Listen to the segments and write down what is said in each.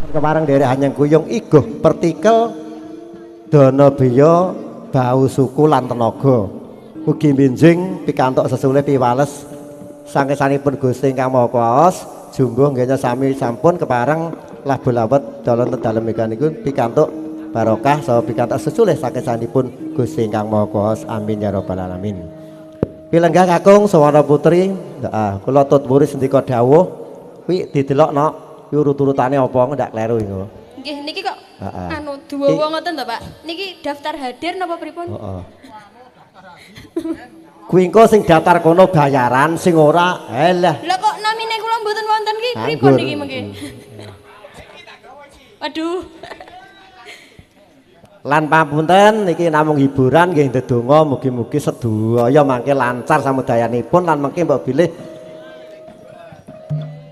Kepareng nderek hanyang kuyung iguh pertikel dana beya bau suku lan tenaga. Mugi benjing pikantuk sesulih piwales sangkesanipun Gusti ingkang Maha Kuwaos jumbuh nggih sami sampun kepareng labuh lawet dalan dalem niku pikantuk barokah saha pikantuk sesulih sangkesanipun Gusti ingkang Maha Kuwaos. Amin ya rabbal alamin. Pilenggah kakung sawana putri, heeh, kula tut wuri sendika dawuh kuwi didelokno kuwi urut-urutane apa ndak kleru iku. Nggih niki kok anu duwawa ngoten to, Pak. Niki daftar hadir napa pripun? Heeh. Kuwi engko sing daftar kono bayaran sing ora elah. Lah kok namine kula mboten wonten ki pripun niki mengke? Waduh. Lan pamunten niki namung hiburan nggih ndedonga mugi-mugi sedaya mangke lancar samudayanipun lan mengke mbok bilih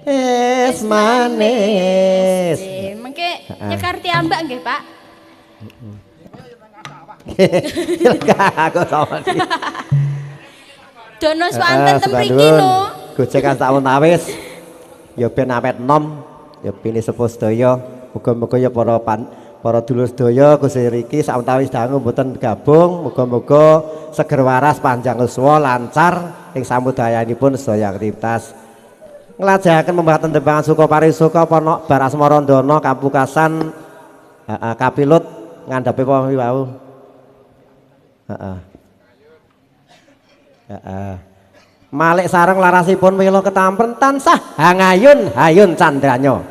es manis. Mengke nyekar tiambak nggih, Pak. Aku sama iki. Dono swanten ten mriki no. Gojekan sawetawis ya ben awet nom, ya pini sepuh sedaya. Muga-muga ya para dulur sedaya Gusti riki sawetawis dangu mboten gabung, muga-muga seger waras panjang yuswa lancar ing samudayanipun sedaya aktivitas. Nglajengaken pembahasan tembangan suka parisuka pana bar asmarandana kapukasan heeh kapilut ngandhape apa wau. Heeh. Heeh. Malik sareng larasipun mila ketampen tansah hangayun hayun candranya.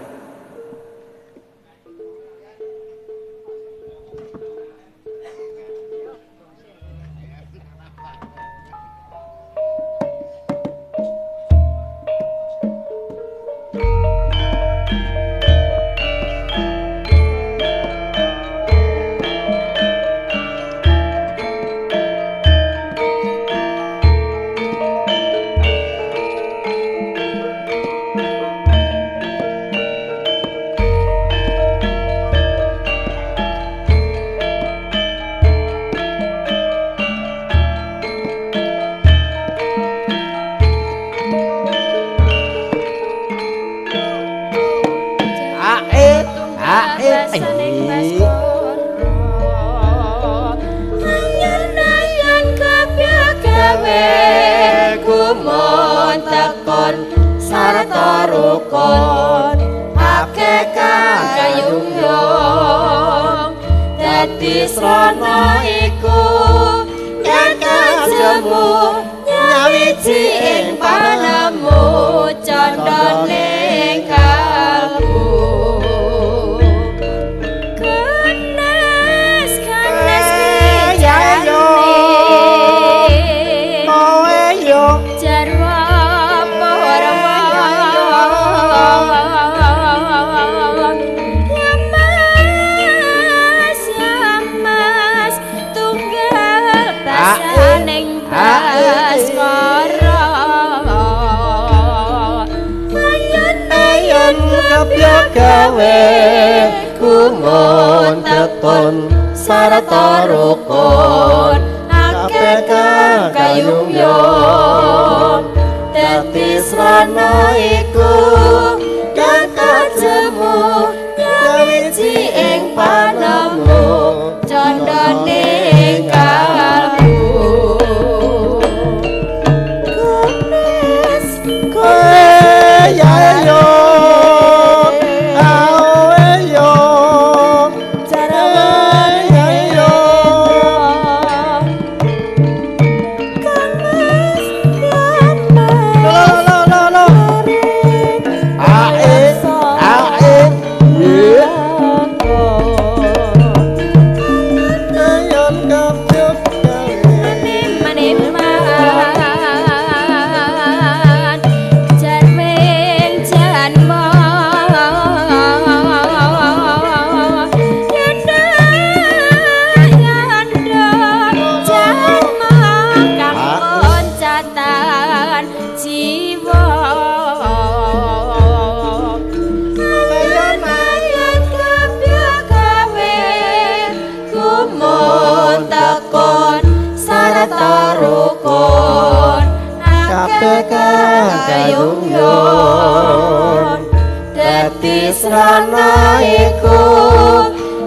srana iku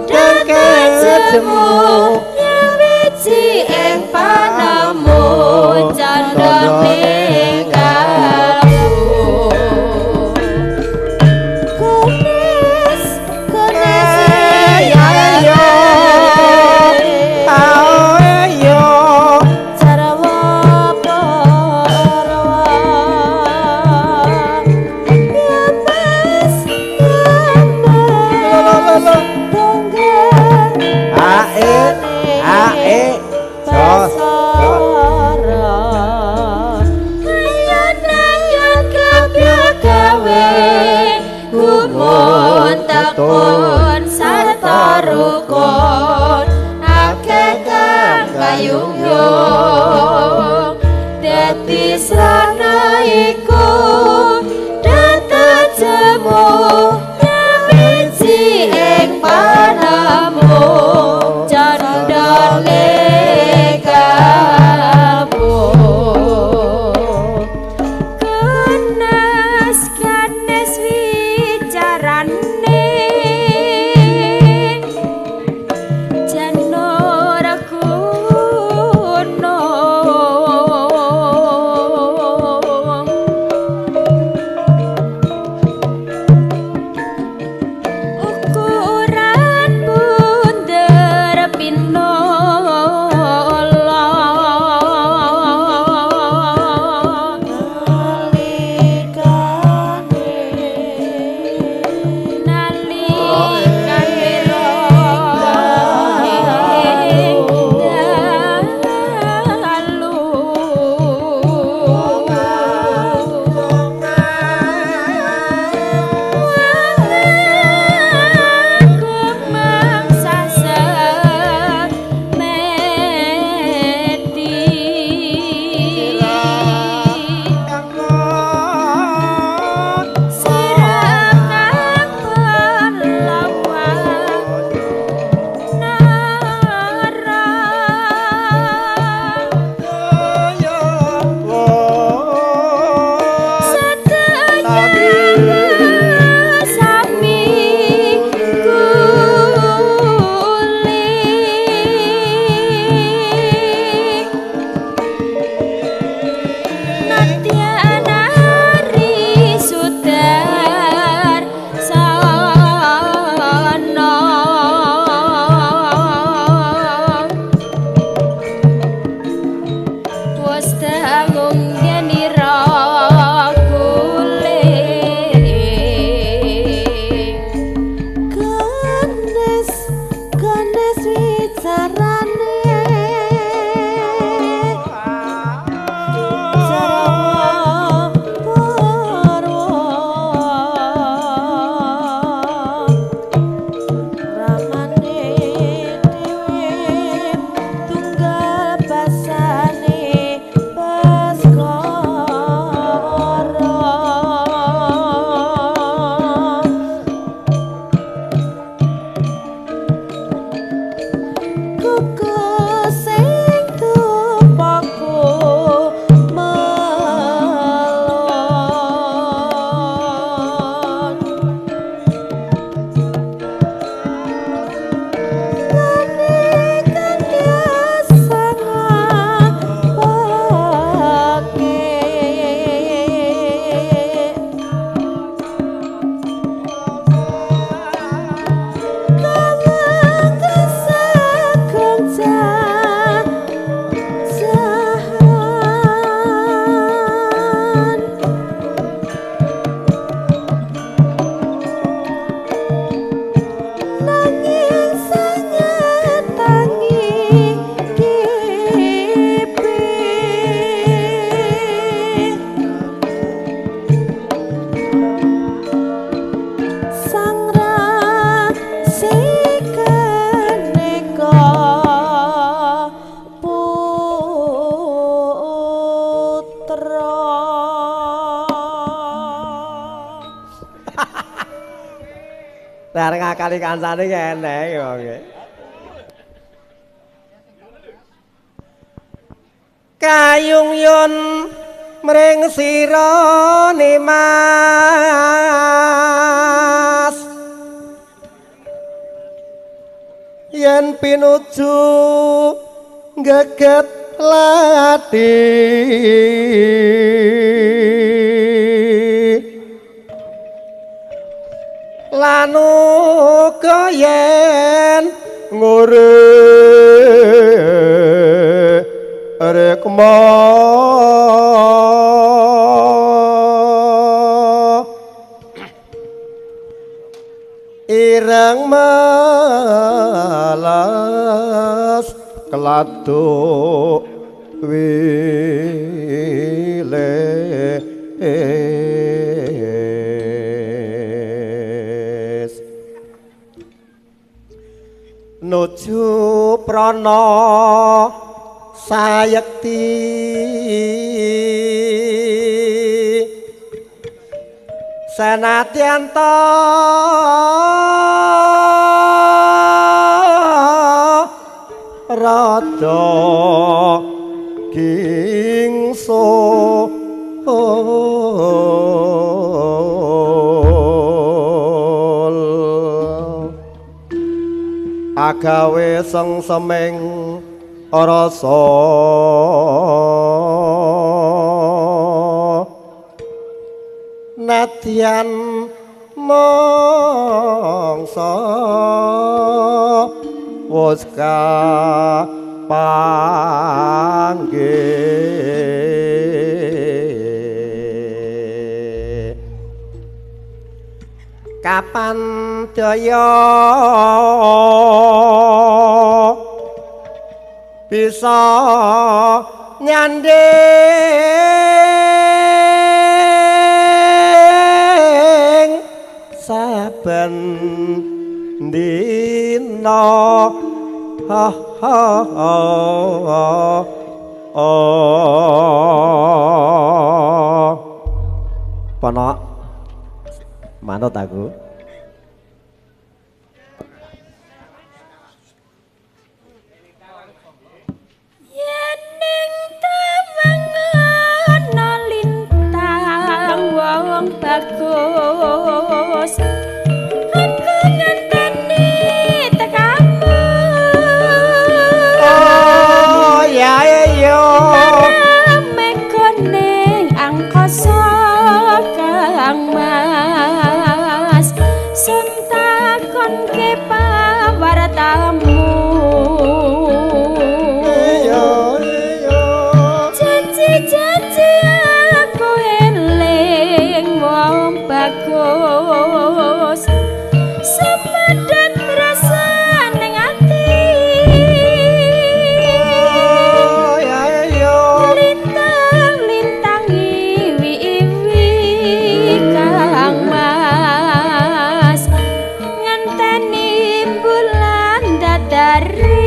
dengkejemu nyawiji ing panemu candhane kabu Kenes kenes ayo ayo carwa parwa ya mas ya tunggal ae ae jos Ayon-ayon kebyok gawe gumun tekun sarta rukun akeh kang kayungyung dadi srana iku datajemu nyawiji ing panemu candhane kabu kenes kenes wicarane janur gunung ukuran bunder pinola nalikane dalu Sami guling Nadya nari sudar sana wis dangungenira guling Kenes kenes wicarane Jarwa parwa Ramane dhewe tunggal basane Baskara Kuku sing tupaku melon Lane kang sangapake Sang rasi keneka putra. Lah arek ngakali kancane eneng wong e. Kayung yun mring sirane Mas. Yen pinuju geget lati lan uga yen ngure rekma ireng melas keladuk wilis nuju prana sayekti senadyan ta rada gingsul agawe sengseming rasa nadyan mangsa wis kapanggih kapan daya bisa nyanding saben dina ha ha ha Ponok manut aku. Yen ning tawang ana lintang wong bagus aku ngenteni tekamu. Oh ya yo meko ning angkasa Kang Mas sun takonke pawartamu. Janji-janji aku eling wong bagus semedhot rasa ning ati lintang-lintang iwi-iwi Kang Mas ngenteni bulan dadari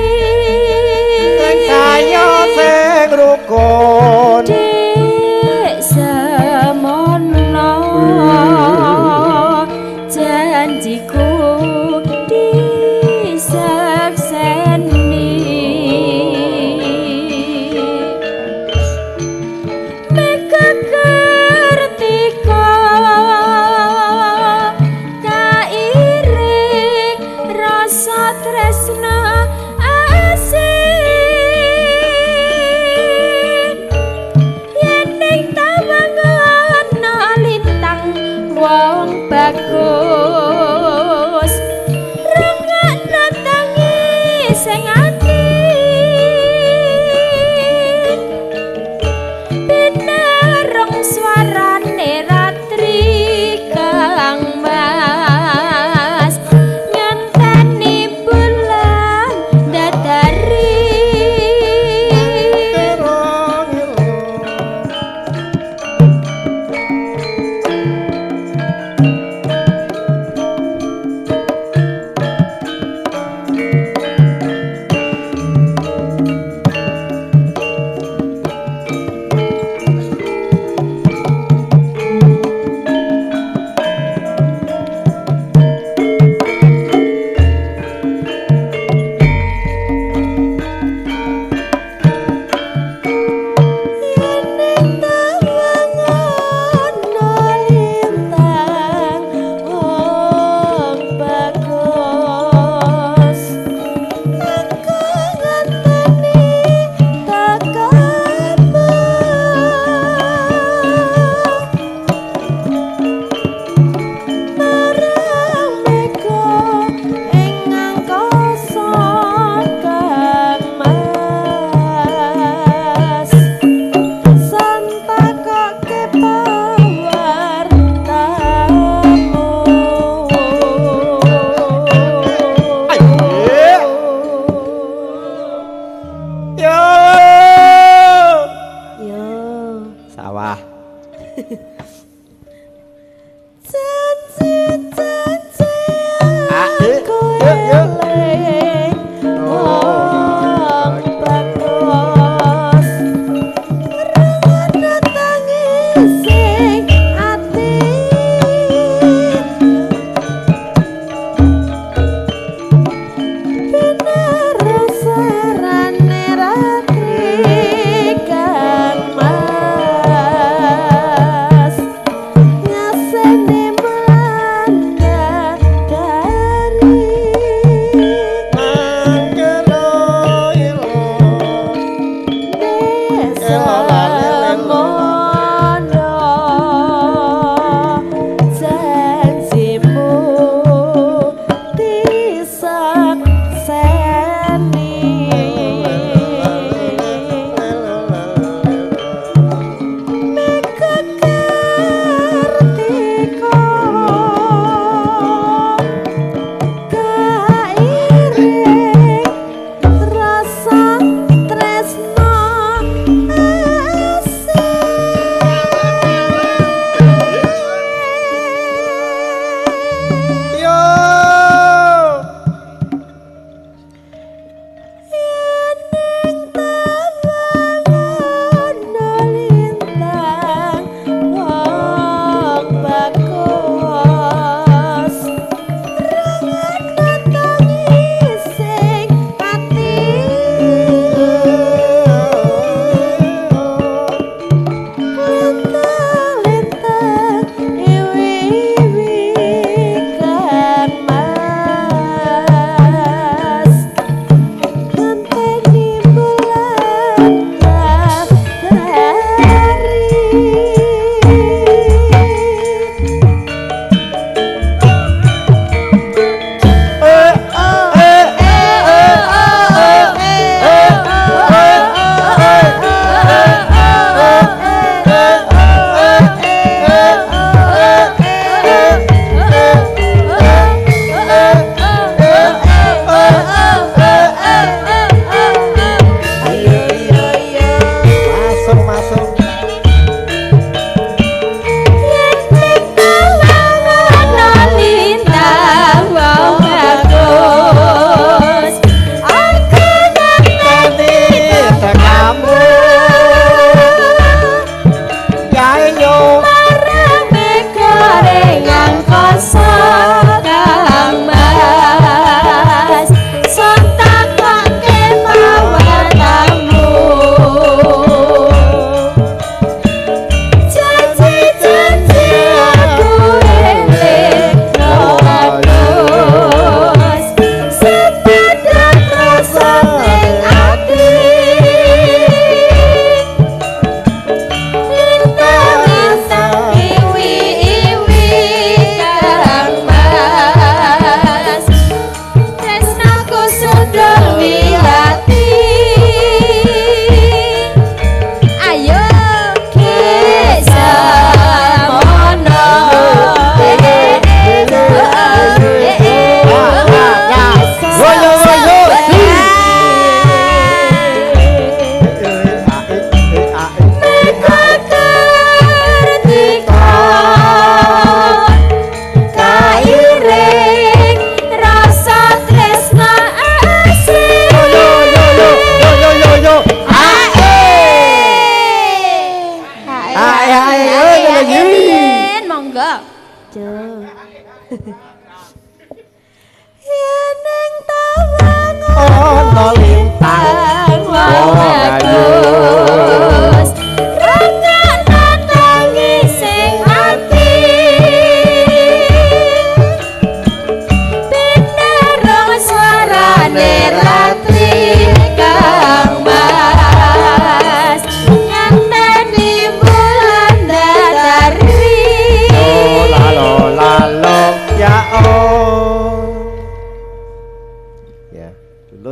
kaya sing rukun Dik semono janjiku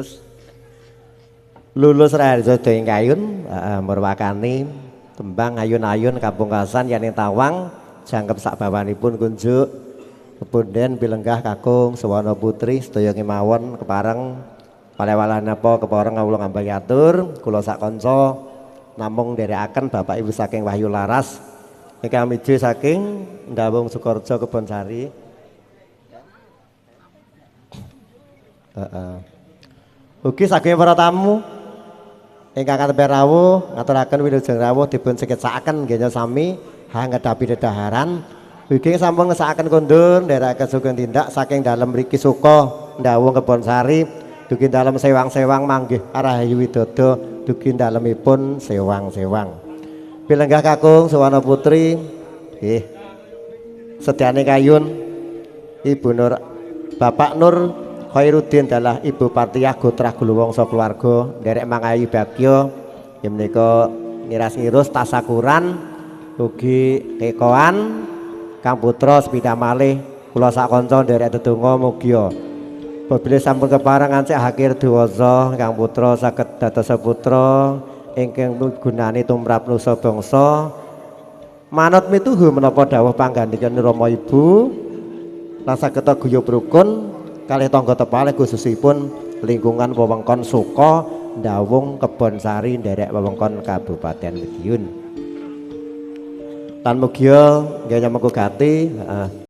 Lulus. Lulus Raharjo Doing Kayun, heeh, murwakani tembang ayun-ayun kapungkasan yaning tawang jangkep sak bawanipun kunjuk kepunden pilenggah kakung suwana putri sedaya kemawon kepareng palewalan napa kepareng kawula ngambayatur kula sak kanca namung nderekaken Bapak Ibu saking Wahyu Laras ingkang miji saking Ndawung Sukorejo Kebonsari. Heeh. Ugi saking para tamu ingkang katempen rawuh ngaturaken wilujeng rawuh dipun sekecakaken nggih sami hangedhapi dedaharan. Ugi sampun ngesakaken kondur nderekaken sugeng tindak saking dalem mriki Suka Ndawung Kebonsari dugi dalem sewang-sewang manggih Rahayu Widodo dugi dalemipun sewang-sewang. Pilenggah kakung suwana putri nggih sedyane kayun Ibu Nur Bapak Nur Khairuddin dalah Ibu Patiah Gotrah Guluwangsa keluarga nderek mangayu bagya nggih menika ngiras-ngirus tasakuran ugi kekoan Kang Putra sepindah malih kula sak kanca nderek tetungga mugia apabila sampun kepareng ancik akhir diwasa Kang Putra saged dados putra ingkang gunane tumrap nusa bangsa manut mituhu menapa dawuh panggandikan Rama Ibu lan saged guyub rukun kalih tangga tepalih khususipun lingkungan wewengkon Suka Ndawung Kebonsari nderek wewengkon Kabupaten Madiun. Lan mugia nggih nyamengku gati, heeh.